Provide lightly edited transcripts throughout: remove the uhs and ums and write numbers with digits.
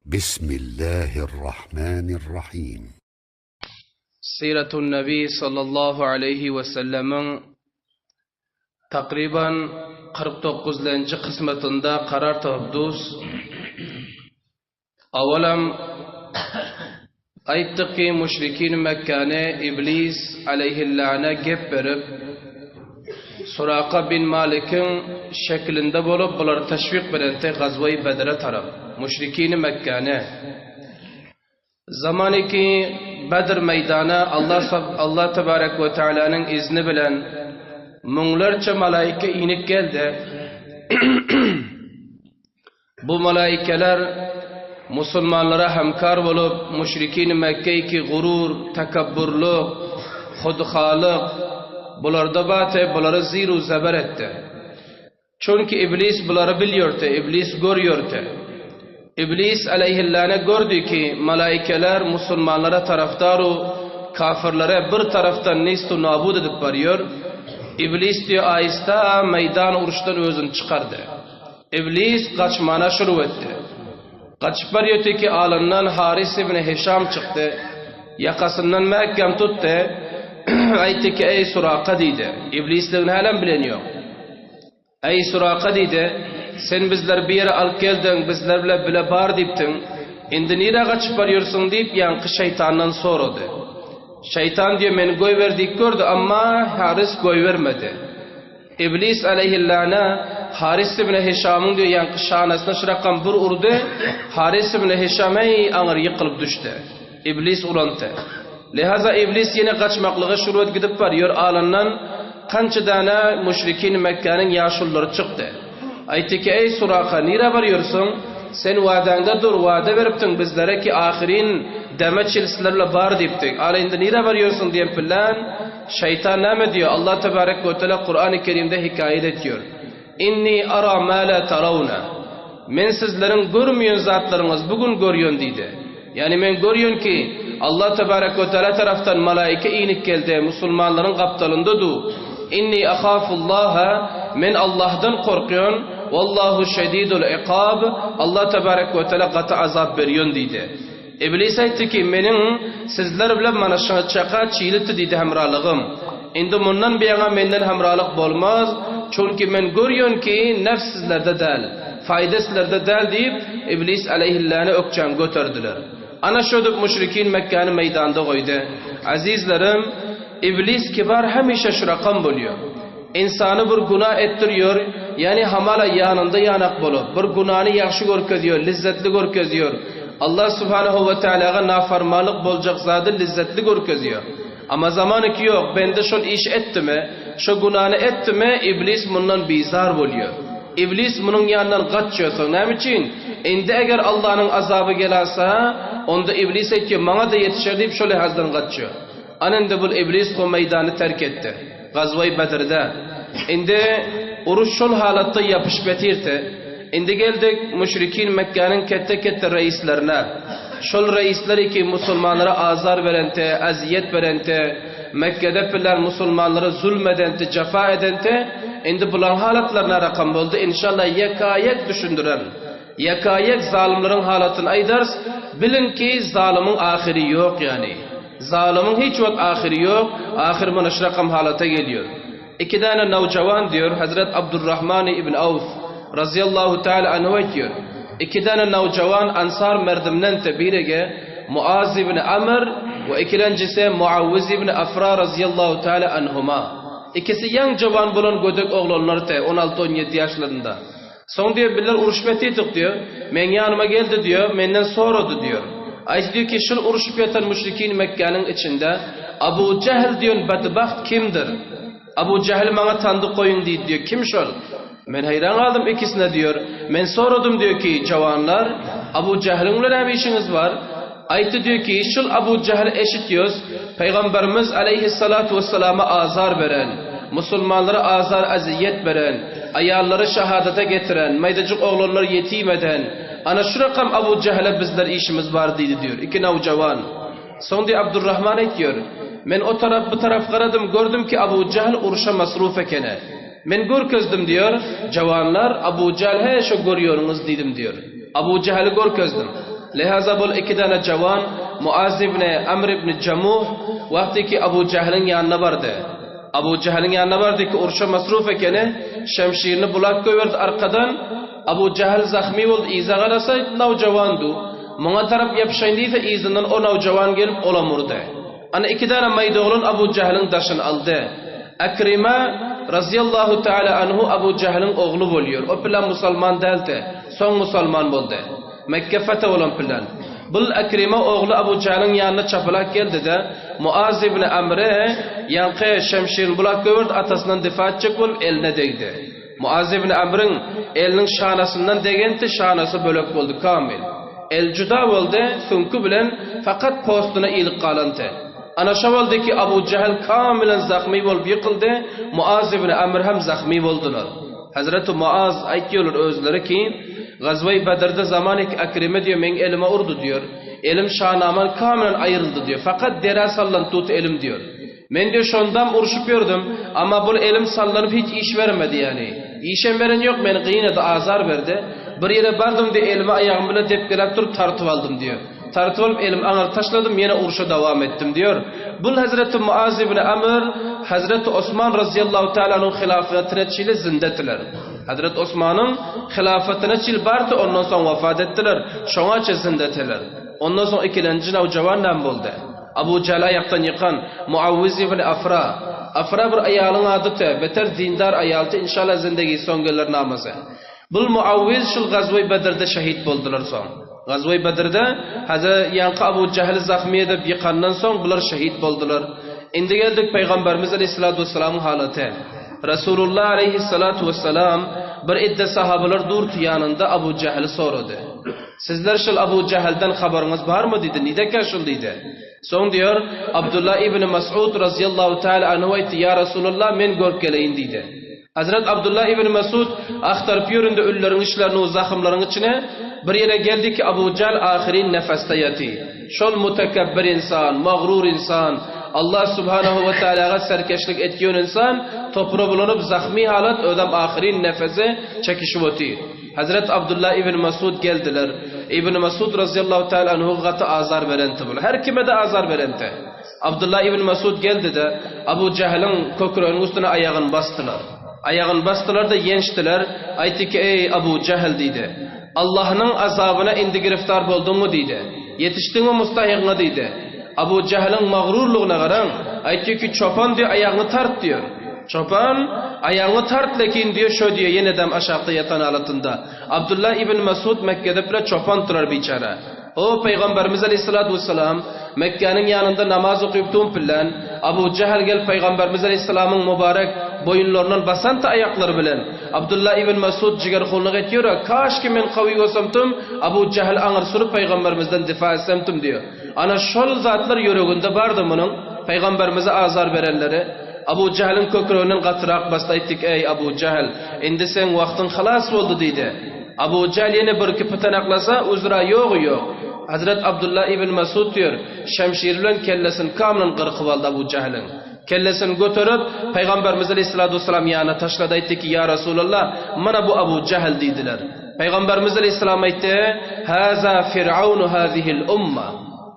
Bismillahirrahmanirrahim. Siratun Nabi sallallahu aleýhi we sellemiň takryban 49 lenji kysmatynda karar tapyp dus. Awalam aýtdyk ki müşrikin Mekkäni Iblis aleýhillâne gep berip Suraka bin Malikiň şeklinde bolup bulary teşwik berenti Gazwa-i Bedre tarap müşrikini Mekkäni Zamany ki Bedr meýdana Allah Allah tebarek we tealanyň izni bilen müňlerçe malaika inip geldi. Bu malaikalar musulmanlara hemkar bolup müşrikini Mekke ki gurur, tekebburlyk, hudhalyk bularda bate bulary ziru zeber etdi. Çünki Iblis bulary bilýärdi, Iblis görýärdi. Iblis aleýhillâne gördi ki, malaikeler musulmanlara tarafdar-u kafirlere bir tarafdan nist-u nabud edip barýar. Iblis diýýär, aýysta meýdan uruşdan özüni çykardy. Iblis gaçmana şuruw etdi. Gaçyp barýardy ki, alyndan Haris ibn Hişam çykdy. Ýakasyndan mäkäm tutdy. Aýtdy ki, Eý, Suraka diýdi. Iblisligini hälem bilen ýok. Eý, Suraka diýdi, sen bizleri bu ýere alyp geldiň, bizler bilen bile bar diýipdiň. Indi nirä gaçyp barýarsyň diýip, ýaňky şeýtandan sorady. Şeýtan diýýär, meni goýber diýip gördi, amma Haris goýbermedi. Iblis aleýhillâne Haris ibn Hişamyň diýýär, ýaňky şanasyna şurakam bir urdy, Haris ibn Hişam heý aňyr ýykylyp düşdi. Iblis ulandy. Lihaza Iblis ýene gaçmaklyga şuruwet gidip barýar, alyndan kança däne müşrikin Mekgäniň ýaşululary çykdy. Aýtdy ki, Eý Suraka, nirä barýarsyň? Sen wadaňda dur, wada beripdiň bizlere ki ahyryn deme çil sizler bilen bar diýipdiň. Ala indi nirä barýarsyň diýen bilen şeýtan näme diýýär? Allah tebarek we teala Kurany Kerimde hikaýat etýär. Inni ara ma la tarawna. Men sizleriň görmeýän zatlaryňyzy bu gün görýän diýdi. Ýagny men görýän ki, Allah tebarek we teala tarapdan malaika inip geldi, musulmanlaryň gapdalynda du. Inni ahafullaha, men Allahdan korkýan, wallahu şedidul ikab, Allah tebarek we teala gaty azap berýän diýdi. Iblis aýtdy ki, meniň sizler bilen mana şaçaka çilipdi diýdi hemralygym. Indi mundan buýana menden hemralyk bolmaz, çünki men görýän ki, nefs sizlerde däl, faýda sizlerde däl diýip, Iblis aleýhillâne ökjän göterdiler. Ana şödüp müşrikin Mekgäni meýdanda goýdy. Azizlerim, Iblis kibar hemişe şu rakam bolýar. Ynsany bir günä etdirýär, ýagny hamala ýanynda ýanak bolup, bir günäni ýagşy görkezýär, lezzetli görkezýär. Allah subhanehu we tealaga nafarmanlyk boljak zady lezzetli görkezýär. Amma zamany ki ýok, bende şol işi etdimi, şo günäni etdimi, iblis mundan bizar bolýar. Iblis munuň ýanyndan gaçýar. Soň näme üçin? Indi eger Allanyň azaby geläsa, onda iblis aýtýar, maňa-da ýetişer diýip şo lehazdan gaçýar. Ana indi bul iblis o meýdany terk etdi. Gazwa-i Bedrde. Indi uruş şol halatda ýapyşyp ýatyrdy. Indi geldik müşrikin Mekgäniň ketde-ketde reislerine. Şol reisler ki musulmanlara azar berenti, ezýet berenti, Mekgede pillän musulmanlara zulm edenti, jefa edenti, indi bulaň halatlary närakam boldy, inşallah ýeka-ýek düşündirerin. Ýeka-ýek zalymlaryň halatyny aýdarys, biliň ki zalymyň ahyry ýok ýany. Zalymyň hiç wagt ahyry ýok, ahyry mana şu rakam halata gelýär. Iki däne nawjawan diýer, Hazret Abdurrahman ibn Awf, razyýallahu taala anhu aýtýar. Iki däne nawjawan ansar merdimden-te birege Muaz ibn Amr we ikilenjisi Muawwiz ibn Afra razyýallahu taala anhuma. Ikisi ýaň jawan bolan gödek oglanlar-te, on alty-on ýedi ýaşlarynda. Soň diýýär, bizler uruşyp ýatyrdyk diýýär. Meň ýanyma geldi diýýär, menden sorady diýýär. Aýtdy diýýär ki, şul uruşyp ýatan müşrikin Mekgäniň içinde Abu Jähl diýen bedbagt kimdir? Abu Jähli maňa tandy goýuň diýdi diýýär, kim şol? Men haýran galdym ikisine diýýär. Men soradym diýýär ki, jawanlar, Abu Jähliň bilen näme işiňiz bar? Aýtdy diýýär ki, şul Abu Jähl eşitýäs, Pygamberimiz aleýhissalatu wessalama azar beren, musulmanlara azar-ezýet beren, aýallary şahadata getiren, maýdajyk oglanlary ýetim eden, ana şu rakam Abu Jähle bizler işimiz bar diýdi diýýär, iki nawjawan. Soň diýýär Abdurrahman aýtýar, Men o tarap bu tarap garadym, gördüm ki Abu Jähl urşa masruf ekeni. Men görkezdim diýýär, jawanlar, Abu Jähl he şo görýäniňiz diýdim diýýär. Abu Jähli görkezdim. Lehaza bul iki dana jawan Muaz ibn Amr ibn Jamuh wagty ki Abu Jahlyň ýanyna bardy. Abu Jahlyň ýanyna bardy ki urşa masruf ekeni, şemşirini bulap goýberdi arkadan, Abu Jahl zahmy boldy yza garasa nawjawandy. Muňa tarap ýapyşaýyn diýse yzyndan o nawjawan gelip olam urdy. Ana iki dana maýda oglan Abu Jahlyň daşyny aldy. Akrima razyýallahu taala anhu Abu Jahlyň ogly bolýar. O pylan musalman däldi. Soň musalman boldy. Mekge fethe bolan pylan. Bul Akrima ogly Abu Jahlyň ýanyna çapalak geldi-de, Muaz ibn Amre ýaňky şemşirini bulap goýberdi, atasyndan difa etjek bolup eline degdi. Muaz ibn Amryň eliniň şanasyndan degenti şanasy bölek boldy kamil. El juda boldy, süňki bilen fakat postuna ilik galanty. Ana şo boldy ki Abu Jahl kamilen zahmy bolup ýykyldy, Muaz ibn Amr hem zahmy boldular. Hazreti Muaz aýtýarlar özleri ki, Gazwa-i Bedrde zaman ki Akrime diýýär meň elime urdy diýýär. Elim şanaman kamilen aýryldy diýýär. Fakat derä sallandy tut elim diýýär. Men diýýär şondam urşup ýördüm, amma bul elim sallanyp hiç iş bermedi ýani. Işem beren ýok meni gynady azar berdi. Bir ýere bardym diýýär elimi aýagym bile depgeläp durup tartyp aldym diýýär. Tartyp alyp elimi aňyr taşladym ýene urşa dowam etdim diýýär. Bul Hezreti Muaz ibn Amr Hezreti Osman razyýallahu taala anhu hilafetine çili zindetiler. Hezreti Osmanyň hilafetine çil bardy ondan soň wafat etdiler. Şoňaça zindetiler. Ondan soň ikilenji nawjawan näme boldy? Abu Jahl aýakdan ýykan Muawwiz ibn Afra. Afra bir aýalyň adyty, beter dindar aýaldy, inşallah zindegi soň geler namazy. Bul Muawwiz şul gazwy Bedrde şehit boldular soň. Gazwy Bedrde Hazret ýaňky Abu Jahly zahmy edip ýykandan soň bular şehit boldular. Indi geldik Pygamberimiz aleyhissalatu vesselamyň halaty. Resulullah aleyhissalatu vesselam bir idde sahabalar durdy ýanynda Abu Jahly sorady. Sizler şul Abu Jahldan habaryňyz barmy diýdi. Nidekä şul diýdi. Soň diýer, Abdullah ibn Mas'ud razyýallahu taala anhu aýtdy, Ýa Resulallah men görüp geleýin diýdi. Hazret Abdullah ibn Mas'ud agtaryp ýöründe ölüleriň içlerini we zahymlaryň içine bir ýere geldi ki Abu Jahl ahyrin nefesde ýaty. Şol mutekebbir ynsan, magrur ynsan, Allah subhanahu we taalaga serkeşlik etýän ynsan topra bulanyp zahmy halat özem ahyrin nefesi çekişip otyr. Hazret Abdullah ibn Masud geldiler. Ibn Masud razyýallahu taala anhu gaty azar berenti bul. Her kime-de azar berenti. Abdullah ibn Masud geldi-de, Abu Jahlyň kökreginiň üstüne aýagyny basdylar. Aýagyny basdylar-da, ýençdiler. Aýtdy ki, Eý, Abu Jahl diýdi. Allahnyň azabyna indi giriftar bolduňmy diýdi. Ýetişdiňmi mustahygyňa diýdi. Abu Jahlyň magrurlygyna garaň. Aýtdy ki, Çopan diýýär, aýagyňy tart diýýär. Çopan, aýagyňy tart lekin diýýär, şo diýýär, ýenedem aşakda ýatan halatynda. Abdullah ibn Masud Mekgede bile çopan turar biçäre. O Pygamberimiz aleyhissalatu vesselam Mekgäniň ýanynda namaz okyp dumpilän, Abu Jahl gelip Pygamberimiz aleyhissalamyň mübarek boýunlaryndan basanta aýaklary bilen, Abdullah ibn Masud jigerhunlyk etýär-ä, Kaşki men kawy bolsamtym, Abu Jahl aňyr sürüp Pygamberimizden difa etsemtim diýýär. Ana şol zatlar ýüreginde bardy munuň, Pygamberimize azar berenleri. Abu Jahlyň kökreginden gatyrak basdy aýtdy ki, Eý Abu Jahl, indi seň wagtyň halas boldy diýdi. Abu Jahl ýene birki pytanaklasa, uzra ýogy ýok. Hazret Abdullah ibn Masud diýer, şemşiri bilen kellesini kamylan gyrkyp aldy Abu Jahlyň. Kellesini göterip, Pygamberimiz aleyhissalatu vesselam ýanyna taşlady aýtdy ki, Ýa Resulallah, mana bu Abu Jahl diýdiler. Pygamberimiz aleyhissalam aýtdy, Haza Fir'aunu hazihil umma.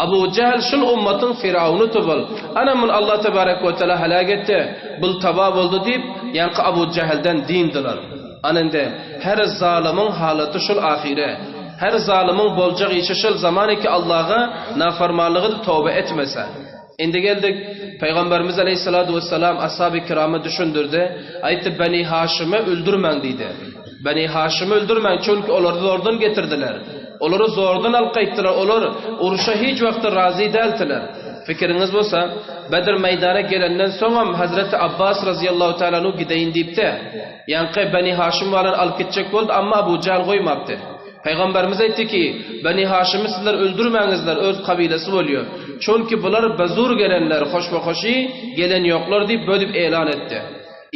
Abu Jahl şul ummatyň Firawny tubul. Ana muny Allah tebarek we teala heläk etdi, bul taba boldy diýip, ýaňky Abu Jahlden dyndylar. Ana indi, her zalymyň halaty şul ahyry. Her zalymyň boljak işi şul zamany ki Allaha nafarmanlyk edip toba etmese. Indi geldik, Pygamberimiz aleýhissalatu wessalam ashaby kirama düşündirdi, aýtdy, Beni Haşymy öldürmäň diýdi. Beni Haşymy öldürmäň, çünki olary zordan getirdiler. Olary zordan alyp gaýtdylar, olar urşa hiç wagtda razy däldiler. Pikiriňiz bolsa, Bedr meýdana gelenden soňam Hazreti Abbas razyýallahu taala anhu gideýin diýipdi. Ýaňky Beni Haşym barany alyp gitjek boldy, amma Abu Jahl goýmapdy. Pygamberimiz aýtdy ki, Beni Haşymy sizler öldürmäňizler, öz kabilesi bolýar. Çünki bular bezur gelenler, hoşba-hoşy gelen ýoklar diýip bödüp elan etdi.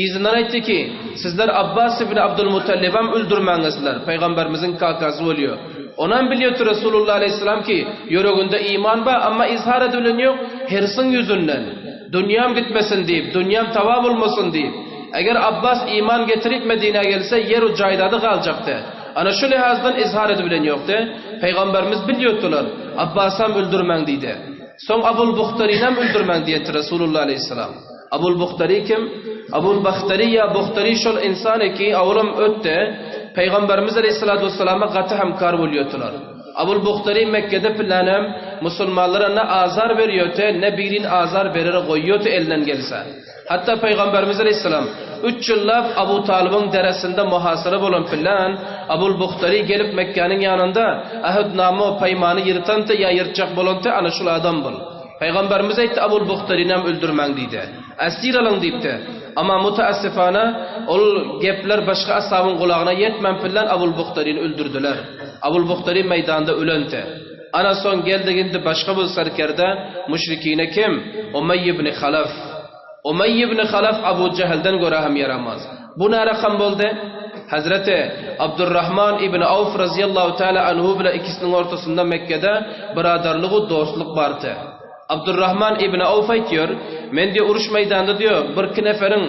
Yzyndan aýtdy ki, Sizler Abbas ibn Abdulmutallybam öldürmäňizler, Pygamberimiziň kakasy bolýar. Onam bilýärdi Resulullah aleýhissalam ki, ýüreginde iman bar, amma izhar edilen ýok, hersiň ýüzünden, dünýäm gitmesin diýip, dünýäm taba bolmasyn diýip. Eger Abbas iman getirip Medinä gelse, ýer-u jaýdady galjakdy. Ana şu lihazdan izhar edibilen ýokdy. Pygamberimiz bilýärdiler, Abbasam öldürmäň diýdi. Soň Abul Buhtarynam öldürmäň diýenti Resulullah aleýhissalam. Abul Buhtary kim? Abul Bahtary ýa Buhtary şol insan ki, awalam ötdi, Pygamberimiz aleýhissalatu wessalama gaty hemkar bolýardylar. Abul Buhtary Mekgede pilänem musulmanlara ne azar berýärdi, ne birin azar berere goýýardy elinden gelse. Hatda Pygamberimiz aleýhissalam üç ýyllap Abu Talybyň deresinde muhasyra bolan filan Abul Buhtary gelip Mekgäniň ýanynda ähednama peýmany ýyrtanty ýa ýyrtjak bolanty ana şul adam bul. Pygamberimiz aýtdy Abul Buhtarynam öldürmäň diýdi. Esir alyň diýipdi. Amma mutaessifana ol gepler başga ashabyň gulagyna ýetmän filan Abul Buhtaryny öldürdiler. Abul Buhtary meýdanda ölenti. Ana soň geldik indi başga bir serkerde müşrikine kim? Umeý ibn Halaf. Umeý ibn Halaf Abu Jehlden görä hem ýaramaz. Bu nä rakam boldy? Hezreti Abdurrahman ibn Awf razyýallahu taala anhu bile ikisiniň ortasynda Mekgede byradarlyk u dostluk bardy. Abdurrahman ibn Awf aýtýar, Men diýýär uruş meýdanda diýýär birki neferiň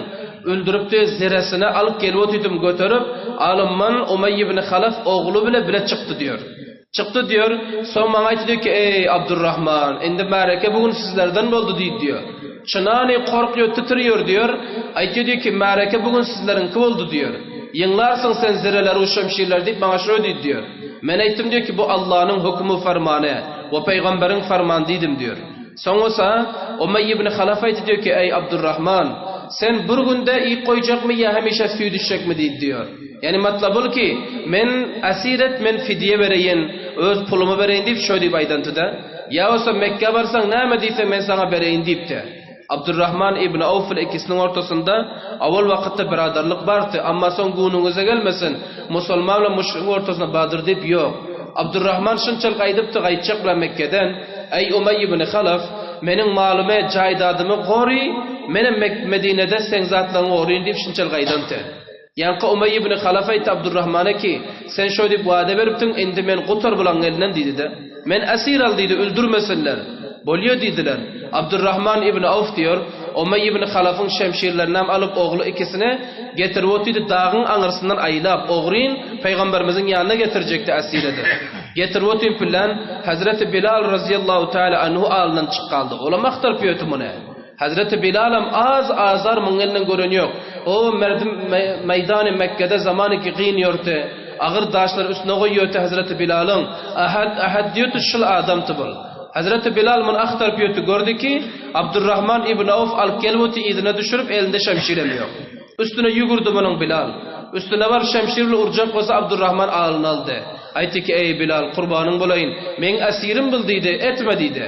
öldürip diýýär zeresini alyp gelip otydym göterip, alymman Umeý ibn Halaf ogly bile bile çykdy diýýär. Çykdy diýer, soň maňa aýtdy diýer ki, Eý, Abdurrahman, indi märeke bu gün sizlerden boldy diýdi diýer. Çynany korkýar, titrýär diýer, aýtýar diýer ki, märeke bu gün sizleriňki boldy diýer. Ýyňlarsyň sen zireleri u şemşirleri diýip maňa şöý diýdi diýer. Men aýtdym diýer ki, bu Allanyň hökümi fermany we pygamberiň fermany diýdim diýer. Soň bolsa Umeý ibn Halaf aýtdy diýer ki, Eý, Abdurrahman, sen bir günde iýip goýjakmy ýa hemişe süýdüşjekmi diýdi diýer. Ýagny matlap ol ki, men esir et, men fidýe bereýin, öz pulumy bereýin diýip şöý diýip aýdanty-da. Ýa bolsa Mekgä barsaň näme diýseň men saňa bereýin diýipdi. Abdurrahman ibn Awf bilen ikisiniň ortasynda awal wakytda byradarlyk bardy, amma soň göwnüňize gelmesin, musulman bilen müşrigiň ortasynda bardyr diýip ýok. Abdurrahman şunçalyk aýdypdy gaýtjak bilen Mekgeden, Eý Umeý ibn Halaf, meniň malymy, jaýdadymy gory, menem Medinede seň zatlaryňy goryyn diýip şunçalyk aýdanty. Ýaňky Umeý ibn Halaf aýtdy Abdurrahmana ki, Sen şo diýip wada beripdiň, indi men gutar bulaň elinden diýdi-de. Men esir al diýdi, öldürmesinler. Bolýa diýdiler. Abdurrahman ibn Awf diýer, Umeý ibn Halafyň şemşirlerinem alyp ogly ikisini getirip otydy, dagyň aňyrsyndan aýlap, ogryn Pygamberimiziň ýanyna getirjekdi esir edip. Getirip otyn pillän, Hezreti Bilal razyýallahu taala anhu alyndan çyk galdy. Olam agtaryp ýöti muny. Hezreti Bilalam az azar muň elinden gören ýok. O merdim meýdany Mekgede zamany ki gyn ýörti, agyr daşlar üstüne goýýörti Hezreti Bilalyň, Ahad, Ahad diýörti şul adamty bul. Hezreti Bilal muny agtaryp ýörti gördi ki, Abdurrahman ibn Awf alyp gelip oty yzyna düşürip elinde şemşirem ýok. Üstüne ýügürdi munuň Bilal. Üstüne baryp şemşir bile urjak bolsa Abdurrahman alyny aldy. Aýtdy ki, Eý Bilal, kurbanyň bolaýyn, meň esirim bul diýdi, etme diýdi.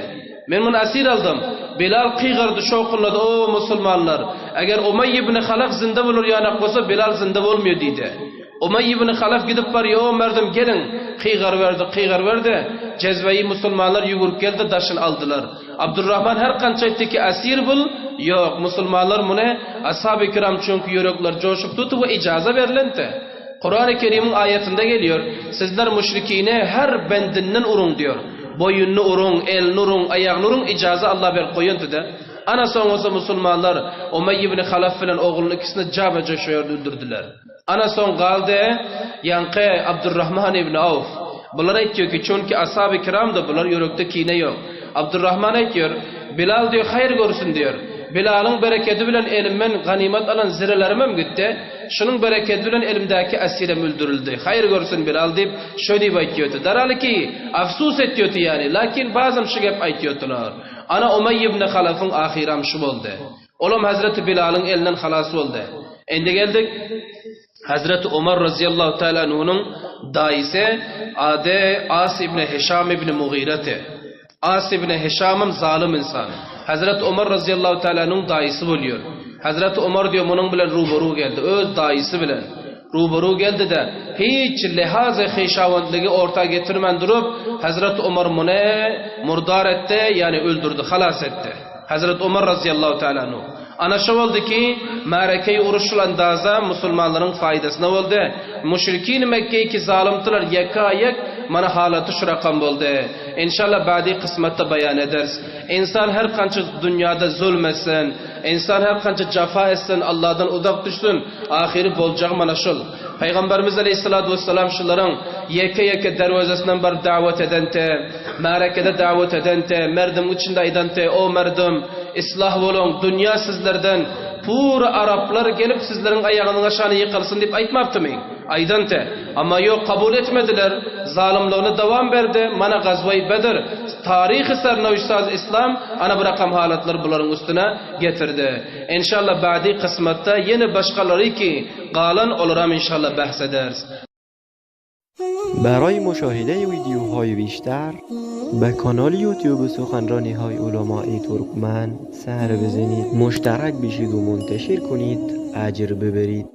Men muny esir aldym. Bilal gygyrdy, şowhunlady, O, musulmanlar! Eger Umeý ibn Halaf zynda bolar ýanak bolsa, Bilal zynda bolmaýar diýdi. Umeý ibn Halaf gidip barýar, O, merdim, geliň! Gygyryberdi, gygyryberdi. Jezbeýi musulmanlar ýüwürip geldi, daşyny aldylar. Abdurrahman her kança aýtdy ki, Esir bul! Ýok, musulmanlar muny, ashaby kiram çünki ýürekleri joşup durdy we ijaza berlenti. Kurany Kerimiň aýatynda gelýär, Sizler müşrikine her bendinden uruň diýär. Boýunyny uruň, elini uruň, aýagyny uruň, ijaza Allah berip goýan size. Ana soň bolsa musulmanlar Umeý ibn Halaf bilen ogluny ikisini jabeja şo ýerde öldürdiler. Ana soň galdy ýaňky Abdurrahman ibn Awf. Bular aýtýar ki, çünki ashaby kiramda bular ýürekde kine ýok. Abdurrahman aýtýar, Bilal diýär haýyr görsün diýär. Bilalyň berekedi bilen elimden ganymat alan zirelerimem gitdi. Şunuň berekedi bilen elimdäki esirem öldürildi. Haýyr görsün Bilal diýip, şöý diýip aýtýardy. Daralyki, afsus etýärdi ýaly, lakin bazam şu gep aýtýardylar. Ana Umeý ibn Halafyň ahyram şu boldy. Olam hezreti Bilalyň elinden halas boldy. Indi geldik Hezreti Omar razyýallahu taala anhunyň daýysy ady As ibn Hişam ibn Mugireti. As ibn Hişamam zalym ynsan. Hezreti Omar razyýallahu taala anhuň daýysy bolýar. Hezreti Omar diýýär munuň bilen rubaru geldi, öz daýysy bilen. Rubaru geldi-de, hiç lihazy hyşawantlygy orta getirmän durup, Hezreti Omar muny murdar etdi, ýagny öldürdi, halas etdi. Hezreti Omar razyýallahu taala anhu. Ana şo boldy ki, märekeýi uruş şul andaza musulmanlaryň faýdasyna boldy. Müşrikin Mekgeýki zalymtylar ýeka-ýek. Mana halaty şu rakam boldy. Enşalla bady kysmatda baýan ederis. Ynsan her kança dünýada zulm etsin, ynsan her kança jafa etsin, Allahdan uzak düşsün, ahyry boljagy mana şul. Pygamberimiz aleýhissalatu wessalam şularyň ýeke-ýeke derwezesinden baryp dawet edente, märekede dawet edente, merdimiň içinde aýdante, O merdum, islah boluň, dünýä sizlerden, pura araplar gelip sizleriň aýagynyň aşagyna ýykylsyn diýip aýtmapdymy? Aýdante. Amma ýok, kabul etmediler, zalymlygyny dowam berdi, mana Gazwaý Bedr, taryhy sernowişsaz Islam ana bu rakam halatlary bularyň üstüne getirdi. Enşalla bady kysmatda ýene başgalary ki galan olaram inşalla bahs ederiz. برای مشاهده ویدیوهای بیشتر به کانال یوتیوب سخنرانی های علمای ترکمن سر بزنید مشترک بشید و منتشر کنید اجر ببرید.